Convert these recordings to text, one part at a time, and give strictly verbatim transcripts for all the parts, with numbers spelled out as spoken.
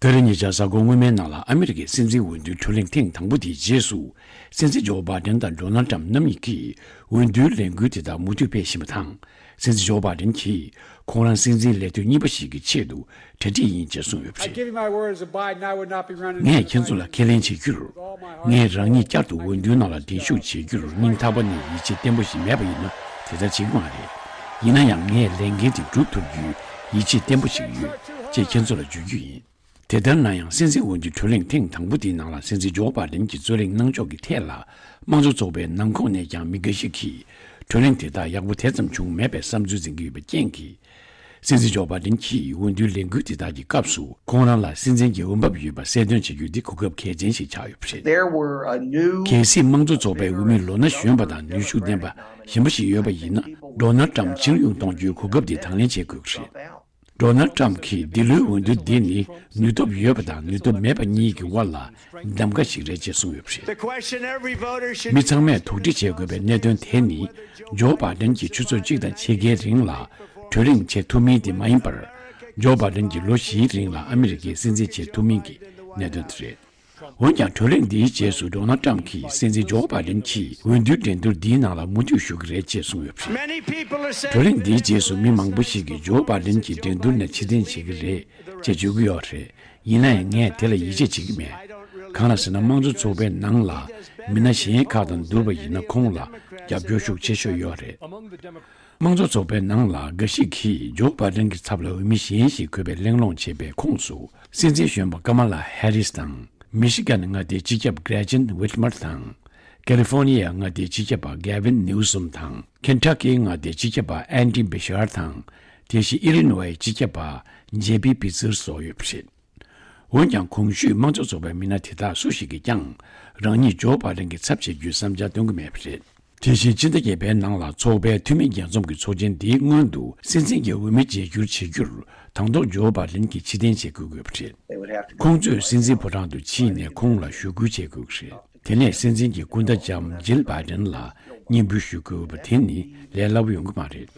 ད་རེས་ཉེ་ཆར་གཟའ་འཁོར་སྔོན་མའི་ནང་ལ་ཨ་མི་རི་ཀའི་སྲིད་འཛིན་འོས་བསྡུའི་བགྲོ་གླེང་ཐེངས་དང་པོ་དེའི་རྗེས་སུ། སྲིད་འཛིན་ཇོ་བྷ་ཌེན་དང་ཌོ་ནལ་ཊམ་རྣམ་གཉིས་ཀྱིས་འོས་བསྡུའི་ལས་འགུལ་དེ་དག་མུ་མཐུད་སྤེལ་བཞིན་པ་དང་། སྲིད་འཛིན་ཇོ་བྷ་ཌེན་གྱིས་ཁོང་རང་སྲིད་འཛིན་ལས་དོན་གཉིས་པ་ཞིག་གི་ཆེད་དུ་གྲ་སྒྲིག་ཡིན་ཅེས་གསུངས་ཡོད་པ་རེད། Giving my word as a Biden, I would not be running. ངས་ཁྱེད་ཚོ་ལ་ཁས་ལེན་བྱེད་རྒྱུར། ངས་རང་ཉིད་བསྐྱར་དུ་འོས་བསྡུའི་ནང་ལ་འགྲན་ཞུགས་བྱེད་རྒྱུར་སྙིང་ཐག་པ་ནས་ཡིད་ཆེས་བརྟན་པོ་ཞིག་མེད་པ་ཡིན་ན་དེ་ལྟར་བྱེད་ཀྱི་མ་རེད། ཡིན་ན་ཡང་ངས་ལས་འགན་དེ་སྒྲུབ་ཐུབ་རྒྱུའི་ཡིད་ཆེས་བརྟན་པོ་ཞིག་ཡོད་ཅེས་ཁྱེད་ཚོ་ལ་བརྗོད་རྒྱུ་ཡིན། དེ་ལྟར་ན་ཡང་སྲིད་འཛིན་འོས་བསྡུའི་བགྲོ་གླེང་ཐེངས་དང་པོ་དེའི་ནང་ལ་སྲིད་འཛིན་ཇོ་བྷ་ཌེན་གྱིས་རྩོད་གླེང་གནང་ཕྱོགས་ཀྱི་ཐད་ལ་དམངས་གཙོ་ཚོགས་པའི་ནང་ཁོངས་ནས་ཀྱང་མི་འགའ་ཞིག་གིས་བགྲོ་གླེང་དེ་དག་ཡག་པོ་དེ་ཙམ་བྱུང་མེད་པའི་བསམ་ཚུལ་འཛིན་གྱི་ཡོད་པའི་རྐྱེན་གྱིས། སྲིད་འཛིན་ཇོ་བྷ་ཌེན་གྱིས་འོས་བསྡུའི་ལས་འགུལ་དེ་དག་གི་སྐབས་སུ་ཁོང་རང་ལ་སྲིད་འཛིན་གྱི་འོས་འབབ་ཡོད་པ་གསལ་སྟོན་བྱེད་རྒྱུ་འདི་གོ་སྐབས་གལ་ཆེན་ཞིག་ཆགས་ཡོད་པ་རེད། There were a new གལ་སྲིད་དམངས་གཙོ་ཚོགས་པའི་འོས་མི་ལོ་ན་གཞོན་པ་དང་ནུས་ཤུགས་ལྡན་པ་གཞན་པ་ཞིག་ཡོད་པ་ཡིན་ན། ཌོ་ནལ་ཊམ་ཕྱིར་ཡོང་གཏོང་རྒྱུའི་གོ་སྐབས་འདི་དང་ལེན་བྱེད་དགོས་ཀྱི་རེད། ཌོ་ནལ་ཊམ་གྱིས་འདི་ལོའི་འོས་བསྡུ་འདི་ནི་ནུས་སྟོབས་ཡོད་པ་དང་ནུས་སྟོབས་མེད་པ་གཉིས་ཀྱི་དབར་ལ་གདམ་ག་ཞིག་རེད་ཅེས་གསུངས་ཡོད་པ་རེད། The question every voter should མི་ཚང་མས་དོགས་འདྲི་བྱེད་དགོས་པའི་གནད་དོན་དེ་ནི། ཇོ་བྷ་ཌེན་གྱིས་ཆུ་ཚོད་གཅིག་དང་ཕྱེད་ཀའི་རིང་ལ་བགྲོ་གླེང་བྱེད་ཐུབ་མིན་དེ་མ་ཡིན་པར། ཇོ་བྷ་ཌེན་གྱིས་ལོ་བཞིའི་རིང་ལ་ཨ་མི་རི་ཀའི་སྲིད་འཛིན་བྱེད་ཐུབ་མིན་གྱི་གནད་དོན་དེ་རེད། འོན་ཀྱང་། བགྲོ་གླེང་འདིའི་རྗེས་སུ་ཌོ་ནལ་ཊམ་གྱིས་སྲིད་འཛིན་ཇོ་བྷ་ཌེན་གྱིས་འོས་བསྡུའི་འགྲན་བསྡུར་འདིའི་ནང་ལ་མུ་མཐུད་ཞུགས་ཀྱི་རེད་ཅེས་གསུངས་ཡོད་པ་རེད། Many people are saying བགྲོ་གླེང་འདིའི་རྗེས་སུ་མི་མང་པོ་ཞིག་གིས་ཇོ་བྷ་ཌེན་གྱིས་འགྲན་བསྡུར་ནས་ཕྱིར་འཐེན་བྱེད་ཀྱི་རེད་ཅེས་བརྗོད་ཀྱི་ཡོད་རེད། ཡིན་ན་ཡང་ངས་དེ་ལ་ཡིད་ཆེས་བྱེད་ཀྱི་མེད། གང་ལ་ཟེར་ན། དམངས་གཙོ་ཚོགས་པའི་ནང་ལ་མི་སྣ་གཞན་ཁག་དང་བསྡུར་བ་ཡིན་ན་ཁོང་ལ་རྒྱབ་སྐྱོར་ཤུགས་ཆེ་ཤོས་ཡོད་རེད། དམངས་གཙོ་ཚོགས་པའི་ནང་ལ་འགའ་ཞིག་གིས་ཇོ་བྷ་ཌེན་གྱི་ཚབ་ལ་འོས་མི་གཞན་ཞིག་དགོས་པའི་གླེང་སློང་བྱས་པའི་ཁོངས་སུ། སྲིད་འཛིན་གཞོན་པ་ཀ་མ་ལ་ཧེ་རིས་དང་། མི་ཤི་གན་མངའ་སྡེའི་སྤྱི་ཁྱབ་གྷ་རེ་ཅན་ཝིད་མར་དང་། ཀ་ལི་ཧྥོ་ནི་ཡ་མངའ་སྡེའི་སྤྱི་ཁྱབ་པ་གྷེ་ཝིན་ནིའུ་སོམ་དང་། ཁེན་ཊ་ཀི་མངའ་སྡེའི་སྤྱི་ཁྱབ་པ་ཨན་ཌི་བྷི་ཤར་དང་། དེ་བཞིན་ཨི་ལི་ནོའི་སྤྱི་ཁྱབ་པ་ཇེ་པི་པི་ཚིར་སོགས་ཡོད་པ་རེད། འོན་ཀྱང་། གོང་ཞུས་དམངས་གཙོ་ཚོགས་པའི་མི་སྣ་དེ་དག་སུ་ཞིག་གིས་ཀྱང་རང་ཉིད་ཇོ་བྷ་ཌེན་གྱི་ཚབ་བྱེད་རྒྱུའི་བསམ་འཆར་འདོན་གྱི་མེད་པ་རེད། དེ་བཞིན་ཕྱི་ཟླ་བརྒྱད་པའི་ནང་ལ་ཚོགས་པའི་འཐུས་མི་རྒྱས་འཛོམས་ཀྱི་ཚོགས་ཆེན་འདིའི་སྔོན་དུ་སྲིད་འཛིན་གྱི་འོས་མི་བརྗེ་བསྒྱུར་བྱེད་རྒྱུར་དང་ཐོག་ཇོ་བྷ་ཌེན་གྱིས་ཕྱིར་འཐེན་བྱེད་དགོས་དགོས་པ་རེད། ཁོང་ཚོས་སྲིད་འཛིན་ཕོ་བྲང་དུ་ཕྱིན་ནས་ཁོང་ལ་ཞུ་སྐུལ་བྱེད་དགོས་ཀྱི་རེད། དེ་ནས་སྲིད་འཛིན་གྱི་སྐུ་ཟླ་ལྕམ་ཇིལ་བྷ་ཌེན་ལ་སྙན་འབུལ་ཞུ་དགོས་པ་དེ་ནི་ལས་སླ་པོ་ཡོང་གི་མ་རེད།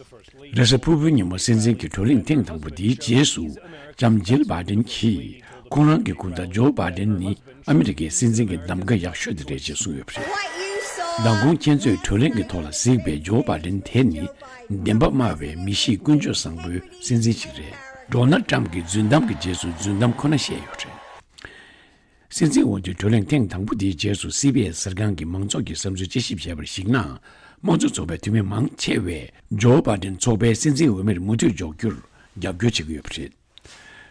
རེས་གཟའ་ཕུར་བུའི་ཉིན་མོ་སྲིད་འཛིན་གྱི་བགྲོ་གླེང་ཐེངས་དང་པོ་འདིའི་རྗེས་སུ་ལྕམ་ཇིལ་བྷ་ཌེན་གྱིས་ཁོང་རང་གི་སྐུ་ཟླ་ཇོ་བྷ་ཌེན་ནི་ཨ་མི་རི་ཀའི་སྲིད་འཛིན་གྱི་གདམ་ག་ཡག་ཤོས་དེ་རེད་ཅེས་གསུངས་ཡོད་པ་རེད། མདང་དགོང་ཁྱེད་ཚོས་བགྲོ་གླེང་གི་ཐོག་ལ་གཟིགས་པའི་ཇོ་བྷ་ཌེན་དེ་ནི་བདེན་པ་སྨྲ་བའི་མི་གཤིས་ཀུན་སྤྱོད་བཟང་པོའི་སྲིད་འཛིན་ཞིག་རེད། ཌོ་ནལ་ཊམ་གྱི་རྫུན་གཏམ་གྱི་རྗེས་སུ་རྫུན་གཏམ་ཁོ་ན་བཤད་ཡོད་རེད། སྲིད་འཛིན་འོས་བསྡུའི་བགྲོ་གླེང་ཐེངས་དང་པོ་དེའི་རྗེས་སུ་སི་བི་ཨེས་གསར་ཁང་གི་མང་ཚོགས་ཀྱི་བསམ་ཚུལ་དཔྱད་ཞིབ་བྱས་པར་གཞིགས་ན། དམངས་གཙོ་ཚོགས་པའི་འཐུས་མི་མང་ཆེ་བས་ཇོ་བྷ་ཌེན་ཚོགས་པའི་སྲིད་འཛིན་འོས་མིར་མུ་མཐུད་འཇོག་རྒྱུར་རྒྱབ་སྐྱོར་བྱེད་ཀྱི་ཡོད་པ་རེད།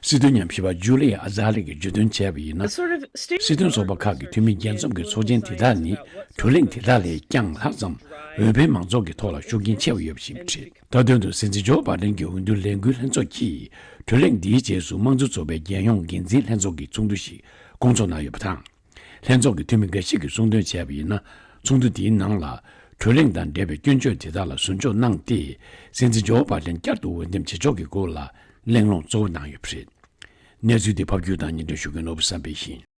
སྲིད་དོན་ཉམས་ཞིབ་པ་ཇུ་ལི་ཨ་ཛ་ལི་གིས་བརྗོད་དོན་བྱས་པ་ཡིན་ན། སྲིད་དོན་ཚོགས་པ་ཁག་གི་འཐུས་མི་རྒྱས་འཛོམས་ཀྱི་ཚོགས་ཆེན་དེ་དག་ནི་བགྲོ་གླེང་དེ་དག་ལས་ཀྱང་ལྷག་ཙམ་འོས་འཕེན་མང་ཚོགས་ཀྱི་ཐོག་ལ་ཤུགས་རྐྱེན་ཆེ་བ་ཡོད་པ་ཞིག་རེད། མཐའ་དོན་དུ་སྲིད་འཛིན་ཇོ་བྷ་ཌེན་གྱི་འོས་བསྡུ་ལས་འགུལ་ལྷན་ཚོགས་ཀྱིས་བགྲོ་གླེང་འདིའི་རྗེས་སུ་དམངས་གཙོ་ཚོགས་པའི་རྒྱལ་ཡོངས་འགན་འཛིན་ལྷན་ཚོགས་ཀྱི་ཚོགས་འདུ་ཞིག་སྐོང་ཚོགས་གནང་ཡོད་པ་དང་། ལྷན་ཚོགས་ཀྱི་འཐུས་མི་འགའ་ཞིག་གིས་གསུངས་དོན་བྱས་པ་ཡིན་ན། ཚོགས་འདུ་འདིའི་ནང་ལ་བགྲོ་གླེང་དང་འབྲེལ་བའི་སྐྱོན་བརྗོད་དེ་དག་ལ་ཟུར་འཇོག་གནང་སྟེ། སྲིད་འཛིན་ཇོ་བྷ་ཌེན་བསྐྱར་དུ་འོས་འདེམས་བྱེད་ཕྱོགས་ཀྱི་སྐོར་ལ་གླེང་སློང་གཙོ་བོ་གནང་ཡོད་པ་རེད། གནས་ཚུལ་འདི་ཕབ་སྒྱུར་དང་སྙན་སྒྲོན་ཞུ་མཁན་ནོར་བུ་བསམ་འཕེལ་ཡིན།